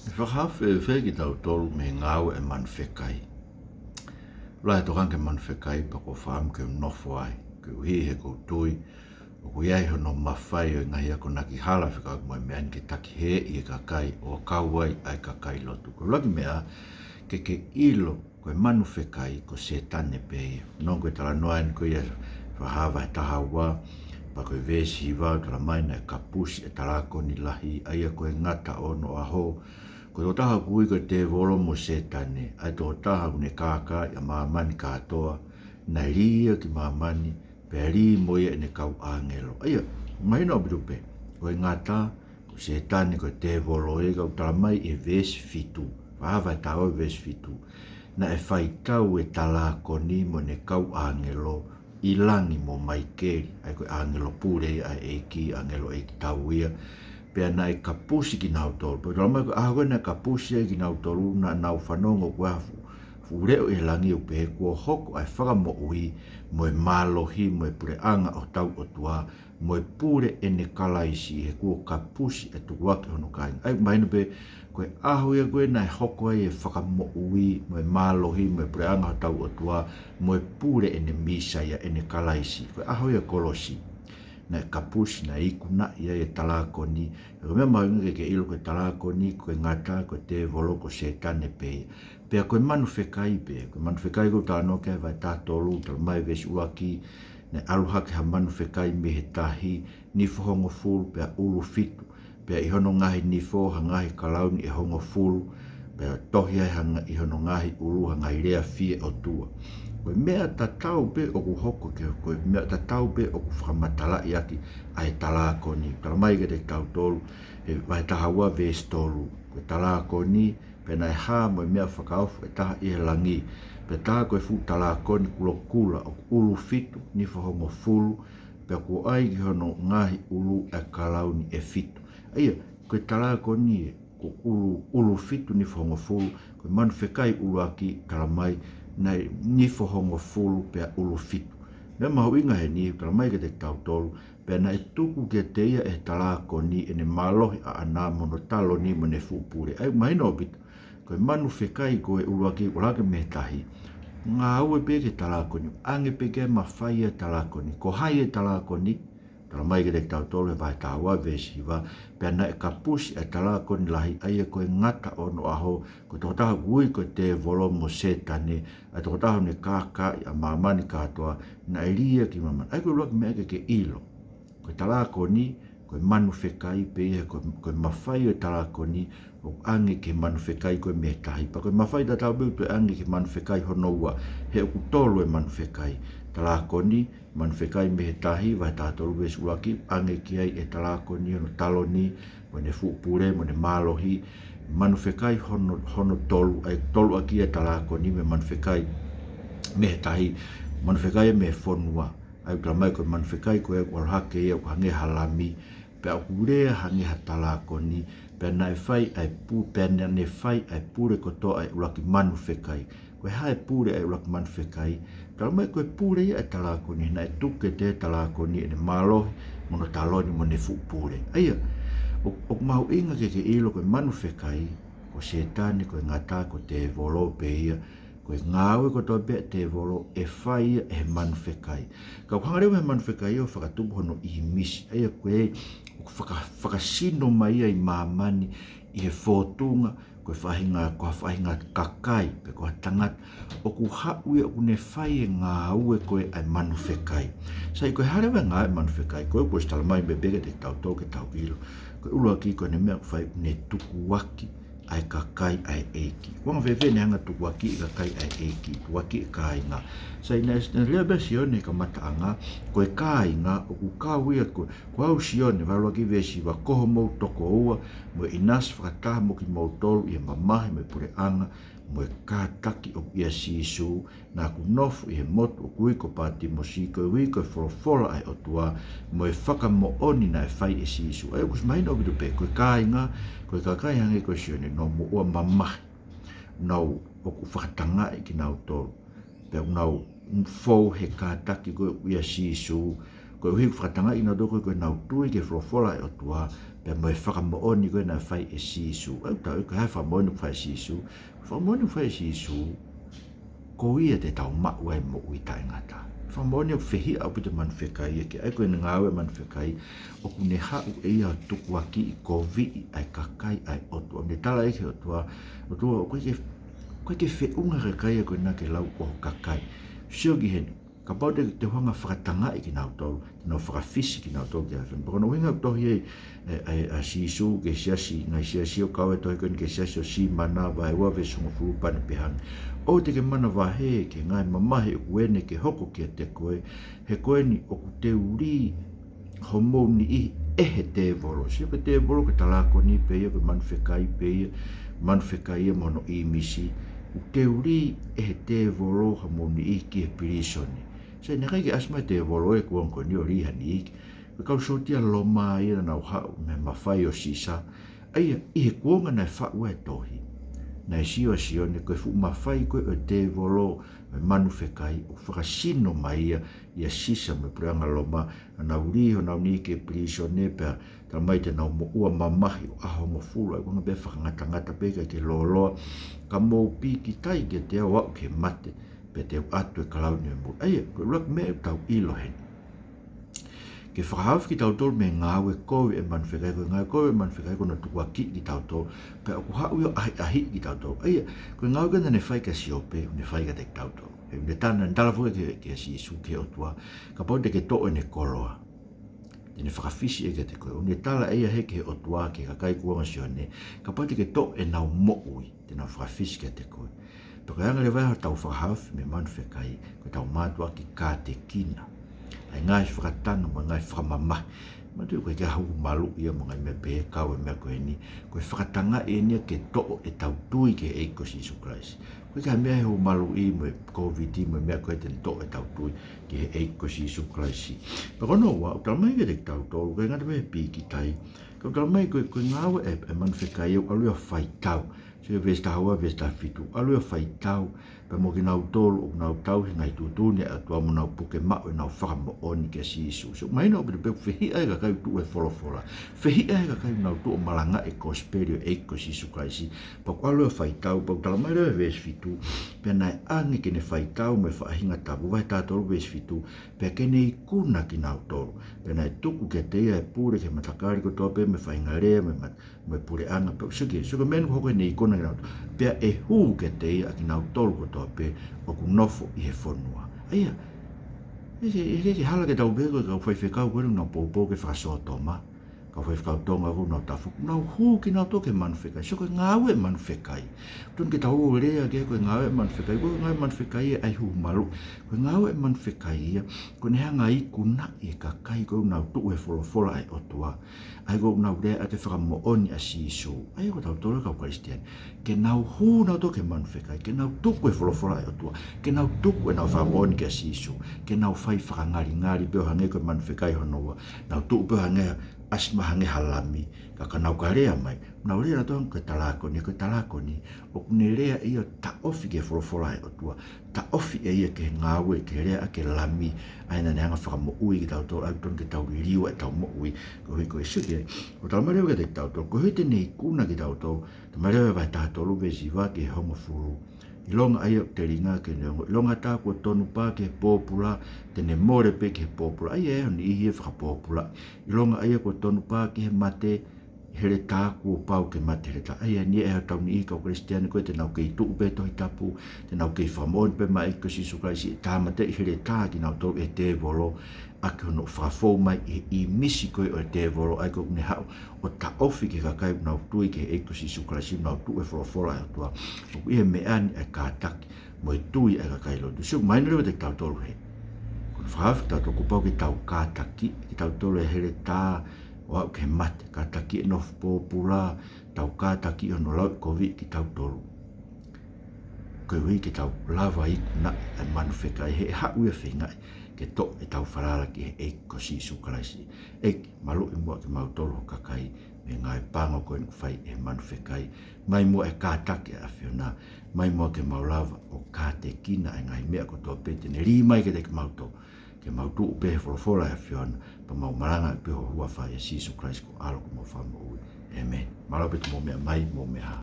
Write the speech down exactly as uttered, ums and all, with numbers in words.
ʻE fakafēfē kitautolu mei he ngāue ʻa e manu fekai? Lahi e tokanga ki he manu fekai pea ʻoku ou fakaʻamu ke u nofo ai, koeʻuhi he ʻoku ou tui ʻoku ʻi ai hono mafai ʻo e ngaahi akonaki hala fekauʻaki mo e meʻa ni ke takihēʻi e kakai ʻo kau ai ʻa e kakai lotu. Ko e ʻuluaki meʻa ke ke ʻilo ko e manu fekai ko Sētane pē ia. Nonga ko e talanoa eni ko ia Fakahā vahe taha ua, pea ko e veesi hiva ʻoku talamai naʻe kapusi e talākoni lahi, ʻa ia ko e ngata ʻo onoʻaho. Ko e tokotaha ʻoku ui ko e tēvolo mo Sētane, ʻa e tokotaha ʻoku ne kākaaʻi ʻa māmani kātoa, naʻe lī ia ki māmani, pea lī mo ia ʻene kau ʻāngelo. ʻA ia, mahino ʻaupito pē, ko e ngata, ko Sētane ko e tēvolo ē, ka ʻoku talamai ʻe he veesi fitu, Fakahā vahe taha ua veesi fitu, naʻe faitau e talākoni mo ʻene kau ʻāngelo ʻi langi mo Maikeli, ʻa ia ko e ʻāngelo pule ʻa e ʻEiki, ʻāngelo ʻeikitau ia, pea naʻe kapusi kinautolu. Pea ʻoku talamai ko e ʻaho ko ē naʻe kapusi ai kinautolu, naʻa nau fanongo kuo ʻi ai ha fuʻu, fuʻu leʻo ʻi he langi ʻoku pehē kuo hoko ʻa e fakamoʻui mo e mālohi mo e puleʻanga ʻo hotau ʻOtua, mo e pule ʻene Kalaisi, he kuo kapusi e tukuakiʻi hono kāinga. ʻA ia, mahino pē, ko e ʻaho ia ko ē naʻe hoko ai e fakamoʻui mo e mālohi mo e puleʻanga ʻo hotau ʻOtua, mo e pule ʻene Mīsaia, ʻene Kalaisi. Ko e ʻaho ia kolosi naʻe kapusi, naʻe ikunaʻi ai e talākoni. Ko e meʻa mahuʻinga ke ke ʻilo ko e talākoni, ko e ngata, ko e tēvolo, ko Sētane pē ia. Pea ko e manu fekai pē, ko e manu fekai ʻoku ou talanoa ki ai he vahe taha tolu, talamai veesi ʻuluaki, naʻe ʻalu hake ha manu fekai mei he tahi, nifo hongofulu pea ʻulu fitu, pea ʻi hono ngaahi nifo ha ngaahi kalauni ʻe hongofulu, pea tohi ai ha nga-, ʻi hono ngaahi ʻulu ha ngaahi lea fie ʻotua. Ko e meʻa tatau pē ʻoku hoko ki he, ko e meʻa tatau pē ʻoku fakamatalaʻi ʻaki ʻa e talākoni. Talamai kiate kitautolu he vahe taha ua veesi tolu, ko e talākoni, pea naʻe hā mo e meʻa fakaofo ʻe taha ʻi he langi, pea tā ko e fuʻu talākoni kulokula ʻoku ʻulu fitu, nifo hongofulu, pea kuo ʻai ki hono ngaahi ʻulu ʻa e kalauni ʻe fitu. ʻA ia, ko e talākoni ē, ko e ʻulu, ʻulu fitu, nifo hongofulu, ko e manu fekai ʻuluaki, talamai naʻe nifo hongofulu pea ʻulu fitu. Meʻa mahuʻinga heni, talamai kiate kitautolu, pea naʻe tuku kiate ia ʻe he talākoni ʻene mālohi ʻaʻana mo hono taloni mo ʻene fuʻu pule. ʻA ia, mahino ʻaupito, ko e manu fekai ko ē ʻuluaki ʻoku ʻalu hake mei he tahi, ngāue pē ki he talākoni, ʻange pē ki ai e mafai ʻa e talākoni. Ko hai e talākoni? Talamai kiate kitautolu he vahe taha ua veesi hiva, pea naʻe kapusi ʻa e talākoni lahi, ʻa ia ko e ngata ʻo onoʻaho, ko e tokotaha ʻoku ui ko e tēvolo mo Sētane, ʻa e tokotaha ʻoku ne kākaaʻi ʻa māmani kātoa, naʻe lī ia ki māmani. ʻA ia ko e ʻuluaki meʻa ke ke ʻilo, ko e talākoni, ko e manu fekai pē ia, ko e, ko e mafai ʻo e talākoni ʻoku ʻange ki he manu fekai ko ē mei he tahi. Pea ko e mafai tatau pē ʻoku toe ʻange ki he manu fekai hono ua, he ʻoku tolu e manu fekai. Talākoni, manu fekai mei he tahi, vahe taha tolu veesi ʻuluaki, ʻange ki ai ʻe he talākoni hono taloni mo ʻene fuʻu pule mo ʻene mālohi. Manu fekai hono, hono tolu, ʻa e tolu ʻaki ʻa e talākoni mei he manu fekai mei he tahi, manu fekai mei he fonua. ʻA ia ʻoku talamai ko e manu fekai ko ē ʻoku ʻalu hake ia ʻoku hangē ha lami, pea ʻoku lea hangē ha talākoni, pea naʻe fai ʻa e pu-, pea naʻa ne fai ʻa e pule kotoa ʻa e ʻuluaki manu fekai. Ko e hā e pule ʻa e ʻuluaki manu fekai? Talamai ko e pule ia ʻa e talākoni, naʻe tuku kiate ia ʻe he talākoni ʻene mālohi mo hono taloni mo ʻene fuʻu pule. ʻA ia, ʻo, ʻoku mahuʻinga ke ke ʻilo ko e manu fekai, ko Sētane, ko e ngata, ko e tēvolo pē ia, ko e ngāue kotoa pē ʻa e tēvolo ʻe fai ia ʻe he manu fekai. Ka ʻoku hanga leva ʻe he manu fekai ʻo fakatupu hono ʻīmisi. ʻA ia ko ē ʻoku faka-, fakasino mai ia ʻi māmani ʻi he fōtunga, ko e faʻahinga, ko ha faʻahinga kakai, pe ko ha tangata ʻoku haʻu ia ʻoku ne fai e ngāue ko ē ʻa e manu fekai. Sai, ko e hā leva e ngāue ʻa e manu fekai? Ko ē kuo ʻosi talamai pē kiate kitautolu ke tau ʻilo. Ko e ʻuluaki ko ʻene meʻa ʻoku fai ʻoku ne tukuakiʻi ʻa e kakai ʻa e ʻEiki. Ko e anga fēfē ʻene hanga ʻo tukuakiʻi e kakai ʻa e ʻEiki, tukuakiʻi e kāinga? Sai, naʻe, naʻe lea pē ʻa Sione he kamataʻanga, ko e kāinga ʻoku kau ia ko, ko au Sione, vahe ʻuluaki veesi hiva, ko homou tokoua mo e ʻinasi fakataha mo kimoutolu ʻi he mamahi mo e puleʻanga mo e kātaki ʻoku ʻia Sīsū, naʻa ku nofo ʻi he motu ʻoku ui ko Pātimosi, koeʻuhi ko e folofola ʻa e ʻOtua mo e fakamoʻoni naʻe fai ʻe Sīsū. ʻA ia ʻoku ʻosi mahino ʻaupito pē, ko e kāinga, ko e kakai hangē ko Sione, nau moʻua mamahi, nau ʻoku fakatangaʻi kinautolu, pea nau fou he kātaki ko ē ʻoku ʻia Sīsū, koeʻuhi ʻoku fakatangaʻi kinautolu ko ē ko ʻenau tui ki he folofola ʻa e ʻOtua, Pea mo e fakamoʻoni ko ē naʻe fai ʻe Sīsū. ʻOku tau ʻilo ko e hā e fakamoʻoni naʻe fai ʻe Sīsū? Fakamoʻoni naʻe fai ʻe Sīsū, ko ia te tau maʻu ai e moʻui taʻengata. Fakamoʻoni ʻoku fehiʻa ʻaupito e manu fekai ia ki ai, ko ʻene ngāue e manu fekai, ʻoku ne haʻu ʻe ia ʻo tukuakiʻi, koviʻi ʻa e kakai ʻa e ʻOtua. Ne tala ia ki he ʻOtua, ʻOtua, ʻoku ʻikai ke, ʻoku ʻikai ke feʻunga e kakai ko ena ke lau ko ho kakai. Sio ki heni. Kapau te, te u hanga ʻo fakatangaʻi kinautolu, te nau fakafisi kinautolu ki he ʻAfiona. Pea ko hono ʻuhinga ʻoku tohi ai, ʻe, ʻe, ʻa Sīsū ki he siasi, ngaahi siasi ʻo kau e tohi ko eni ki he siasi ʻo Simana, vahe ua veesi hongofulu, pea ne pehē ange: ʻOua te ke manavahē ki he ngaahi mamahi ʻoku ʻene ke hoko kiate koe, he ko eni ʻoku teu lī homou niʻihi ʻe he tēvolo. Sio, ko e tēvolo ko e talākoni pē ia, ko e manu fekai pē ia, manu fekai ia mo hono ʻīmisi. ʻOku teu lī ʻe he tēvolo homou niʻihi ki he pilīsone. Sio, naʻe ʻikai ke ʻasi mai e tēvolo he kuonga ko eni ʻo lī ha niʻihi. Ko e kau sōtia Loma ia naʻa nau haʻu mei he mafai ʻo Sisa. ʻA ia, ʻi he kuonga naʻe faʻu ai e tohi, naʻe sio ʻa Sione ko e fuʻu mafai ko ē ʻo e tēvolo, ʻo e manu fekai, ʻoku fakasino mai ia ʻia Sisa mo e puleʻanga Loma, naʻa nau lī honau niʻihi ki he pilīsone pea talamai te nau moʻua mamahi ʻo ʻaho hongofulu, ʻa ia ko e ngaahi meʻa fakangatangata pē, ʻikai ke lōloa, ka mou pīkitai kiate au ʻo aʻu ki he mate, pea te u ʻatu e kalauni ʻo e moʻui. ʻA ia, ko e ʻuluaki meʻa ʻoku tau ʻilo heni. Ke fakahaofi kitautolu mei he ngāue kovi ʻa e manu fekai, ko e ngāue kovi ʻa e manu fekai ko hono tukuakiʻi kitautolu, pea ʻoku haʻu ia ʻo ʻahiʻahiʻi kitautolu. ʻA ia, ko e ngāue ko ē naʻa ne fai kia Siope, ʻoku ne fai kiate kitautolu. He ʻoku ne tala, naʻa ne tala foki kia, kia Sīsū, ki he ʻOtua, kapau te ke toʻo ʻene koloa, te ne fakafisi ia kiate koe. ʻOku ne tala ʻe ia hē ki he ʻOtua, ki he kakai kuonga ʻo Sione, kapau te ke toʻo ʻenau moʻui, te nau fakafisi kiate koe. Pea ko e anga leva ia hotau fakahaofi mei he manu fekai, ko ʻetau mātuʻaki kātekina ʻa e ngaahi fakatanga mo e ngaahi fakamamahi. Manatuʻi, ʻoku ʻikai ke ʻi ai ha huhu maluʻi ia mo e ngaahi meʻa pehē, kau e meʻa ko eni. Ko e fakatangaʻi eni ia ke toʻo ʻetau tui ki he ʻEiki ko Sīsū Kalaisi. ʻOku ʻikai ke ʻi ai ha meʻa ʻi he huhu maluʻi mo e Kōviti mo e meʻa ko ē te ne toʻo ʻetau tui ki he ʻEiki ko Sīsū Kalaisi. Pea ko hono ua, ʻoku talamai kiate kitautolu, ʻikai ngata pē he pīkitai, ka ʻoku talamai ko e, ko e ngāue ʻa e, ʻa e manu fekai ia, ʻoku ʻalu ia ʻo faitau. Sio ki he veesi taha ua, veesi taha fitu, ʻalu ia ʻo faitau pea mo kinautolu ʻoku nau tauhi e ngaahi tuʻutuʻuni ʻa e ʻOtua mo nau puke maʻu ʻenau fakamoʻoni kia Sīsū. Sio, mahino ʻaupito pē ʻoku fehiʻa e kakai ʻoku tuʻu he folofola. Fehiʻa e kakai ʻoku nau tuʻu ʻo malangaʻi e kosipeli ʻo e ʻEiki ko Sīsū Kalaisi. Pea ʻoku ʻalu ia ʻo faitau, pea ʻoku talamai leva he veesi fitu, pea naʻe ʻange ke ne faitau mo e faʻahinga tapu, vahe taha tolu veesi fitu, pea ke ne ikuna kinautolu. Pea naʻe tuku kiate ia e pule ki he matakali kotoa pē mo e faʻahinga lea mo e mat-, mo e puleʻanga, pea ʻoku sio ki ai, sio ki he meʻa eni ʻoku hoko, ʻene ikuna kinautolu. Pea ʻe hū kiate ia ʻa kinautolu kotoa pē ʻoku nofo ʻi he fonua. ʻA ia, ʻe, ʻe, ʻe, ʻe hala ke tau pehē ko e kau faifekau ko ē ʻoku nau poupou ki he fakasōtoma, kau faifekau Tonga ʻoku nau tafu, ʻoku nau hū kinautolu ki he manu fekai. Sio, ko e ngāue e manu fekai. Tonu ke tau lea ki ai ko e ngāue e manu fekai, ko e ngāue e manu fekai ia ʻa e huhu maluʻi. Ko e ngāue e manu fekai ia, ko ʻene hanga ʻo ikunaʻi e kakai ko ē ʻoku nau tuʻu he folofola ʻa e ʻOtua. ʻA ia ʻoku nau lea ʻaki e fakamoʻoni ʻa Sīsū. ʻA ia ko tautolu kau Kalisitiane, ke nau hū nautolu ki he manu fekai, ke nau tuku e folofola ʻa e ʻOtua, ke nau tuku ʻenau fakamoʻoni kia Sīsū, ke nau fai fakangalingali pē ʻo hangē ko e manu fekai hono ua, nau tuʻu pē ʻo hangē, ʻasi mai hangē ha lami, ka ka nau ka lea mai, nau lea nautolu ko e talākoni, ko e talākoni, ʻoku ne lea ia ʻo taʻofi ki he folofola ʻa e ʻOtua, taʻofi ʻe ia ki he ngāue, ki he lea ʻaki e lami, ʻa ia naʻa ne hanga ʻo fakamoʻui kitautolu, ʻa ia ʻoku tonu ke tau liliu ʻetau moʻui, koeʻuhi ko e sio ki ai. ʻOku talamai leva kiate kitautolu, koeʻuhi te ne ikuna kitautolu, talamai leva he vahe taha tolu veesi hiva ki he hongofulu. ʻIlonga ʻa ia ʻoku telinga ke ne ongoʻi. ʻIlonga ha taha kuo tonu pā ki he pōpula, te ne mole pē ki he pōpula. ʻA ia ʻe ʻi ai ha niʻihi ʻe fakapōpulaʻi. ʻIlonga ʻa ia kuo tonu pā ki he mate, heletā, kuo pau ke mate heletā. ʻA ia ʻe ʻi ai hotau niʻihi kau Kalisitiane ko ē te nau kei tuʻu pē he Tohi Tapu, te nau kei fakamoʻoni pē maʻa e ʻEiki ko Sīsū Kalaisi, ʻe tāmateʻi heletā kinautolu ʻe he tēvolo, ʻaki hono fakafou mai ʻi he ʻīmisi ko ē ʻo e tēvolo, ʻa ia ʻoku ne haʻu ʻo taʻofi ki he kakai ʻoku nau tui ki he ʻEiki ko Sīsū Kalaisi, ʻoku nau tuʻu he folofola ʻa e ʻOtua. ʻOku ʻi ai e meʻa ni ʻa e kātaki mo e tui ʻa e kakai lotu. Sio, mahino leva kiate kitautolu hē, ko hono fakahaofi kitautolu kuo pau ke tau kātakiʻi kitautolu ʻe he heletā ʻo aʻu ki he mate, kātakiʻi e nofo pōpula, tau kātakiʻi hono lauʻikoviʻi kitautolu, koeʻuhi ke tau lava ʻo ikunaʻi ʻa e manu fekai, he ʻe haʻu ia ʻo feingaʻi ke toʻo ʻetau falala ki he ʻEiki ko Sīsū Kalaisi. ʻEiki, maluʻi muʻa kimautolu ho kakai mei he ngāue pango ko eni ʻoku fai ʻe he manu fekai. ʻOmai muʻa e kātaki ʻa e ʻAfiona, ʻomai muʻa ke mau lava ʻo kātekina ʻa e ngaahi meʻa kotoa pē te ne lī mai kiate kimautolu, Ke mau tuʻu pē he folofola ʻa e ʻAfiona, pea mau malanga pē ʻi ho huafa ʻia Sīsū Kalaisi ko e ʻAlo ko homau Fakamoʻui. ʻĒmeni. Mālō pē hoʻomou meʻa mai, mou meʻa ā.